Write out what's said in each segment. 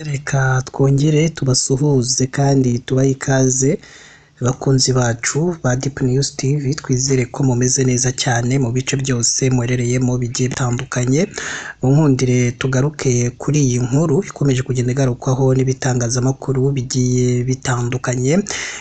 Reka twongere tubasuhuze kandi tubahe ikaze bakunzi bacu ba Deep News TV, twizere ko mumeze neza cyane mu bice byose muherereyemo bigiye bitandukanye. Munkundire tugaruke kuri iyi nkuru ikomeje kugenda igarukwaho n'ibitangazamakuru bigiye bitandukanye,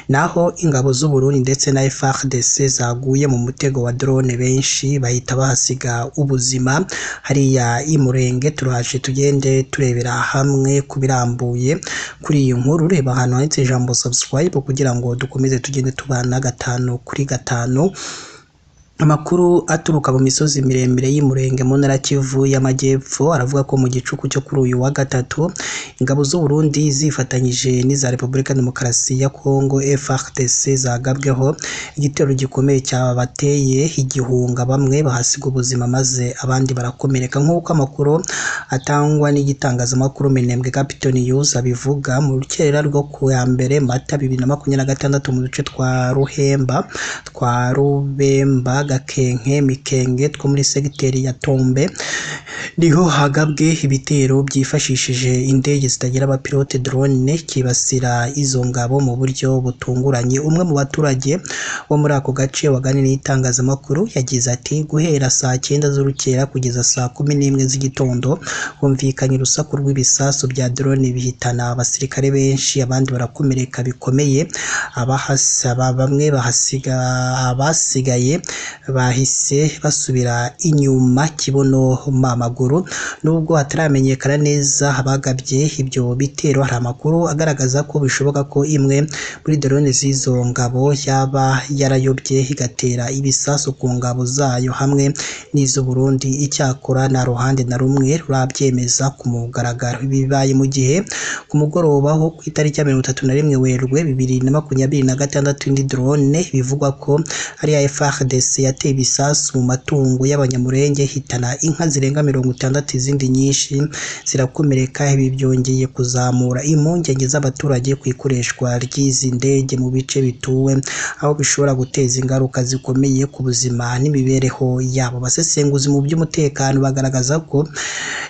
naho ingabo z'u Burundi ndetse na FARDC zaguye mu mutego wa drone, benshi bahita bahasiga ubuzima hariya i Murenge. Turaje tugende turebera hamwe ku birambuye kuri iyi nkuru. Reba ahantu handitse ijambo subscribe kugira ngo dukomeze tugende tubana gatanu kuri gatanu. Amakuru aturuka mu misozi miremire y'Imurenge mu ntara Kivu y'Amajyepfo aravuga ko mu gicuku cyo kuri uyu wa gatatu ingabo z'u Burundi zifatanyije n'iza Repubulika Demokarasi ya Kongo FARDC zagabweho igitero gikomeye cyabateye igihunga, bamwe bahasiga ubuzima maze abandi barakomereka, nk'uko amakuru atangwa n'igitangazamakuru Minembwe Capital News abivuga. Mu rukerera rwo ku ya mbere Mata 2026 mu duce twa Ruhemba, twa Rubemba, Gakenke, Mikenge two muri segiteri ya Tombe niho hagabwe ibitero byifashishije indege zitagira abapilote drone, kibasira izo ngabo mu buryo butunguranye. Umwe mu baturage bo muri ako gace waganiriye n'itangazamakuru yagize ati: "Guhera saa 9 z'urukera kugeza saa 11 z'igitondo humvikanye urusaku rw'ibisasu bya drone bihitana abasirikare benshi, abandi barakomereka bikomeye, bamwe bahasiga, abasigaye bahise basubira inyuma kibuno mamaguru." Nubwo hataramenyekana neza abagabye ibyo bitero, hari amakuru agaragaza ko bishoboka ko imwe muri drone z'izo ngabo yaba yarayobye igatera ibisasu ku ngabo zayo hamwe n'iz'u Burundi. Icyakora nta ruhande na rumwe rurabyemeza ku mugaragaro. Ibi bibaye mu gihe ku mugoroba wo ku itariki ya 31 Werurwe 2026 indi drone bivugwa ko ari iya FARDC yateye ibisasu mu matungo y'Abanyamurenge, hitana inka zirenga 60, izindi nyinshi zirakomereka. Ibi byongeye kuzamura impungenge z'abaturage ku ikoreshwa ry'izi ndege mu bice bituwe, aho bishobora guteza ingaruka zikomeye ku buzima n'imibereho yabo. Abasesenguzi mu by'umutekano bagaragaza ko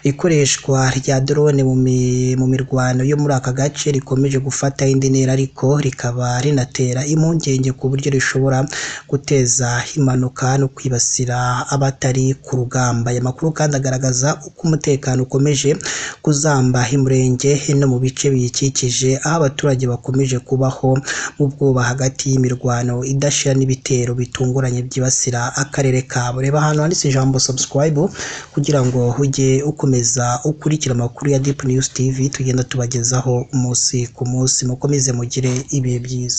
ikoreshwa rya drone mu mirwano yo muri aka gace rikomeje gufata indi ntera, ariko rikaba rinatera impungenge ku buryo rishobora guteza impanuka no kwibasira abatari ku rugamba. Aya makuru kandi agaragaza uko umutekano ukomeje kuzamba i Murenge no mu bice biyikikije, aho abaturage bakomeje kubaho mu bwoba hagati y'imirwano idashira n'ibitero bitunguranye byibasira akarere kabo. Reba ahantu handitse ijambo subscribe kugira ngo ujye ukomeza ukurikira amakuru ya Deep News TV tugenda tubagezaho umunsi ku munsi. Mukomeze mugire ibihe byiza.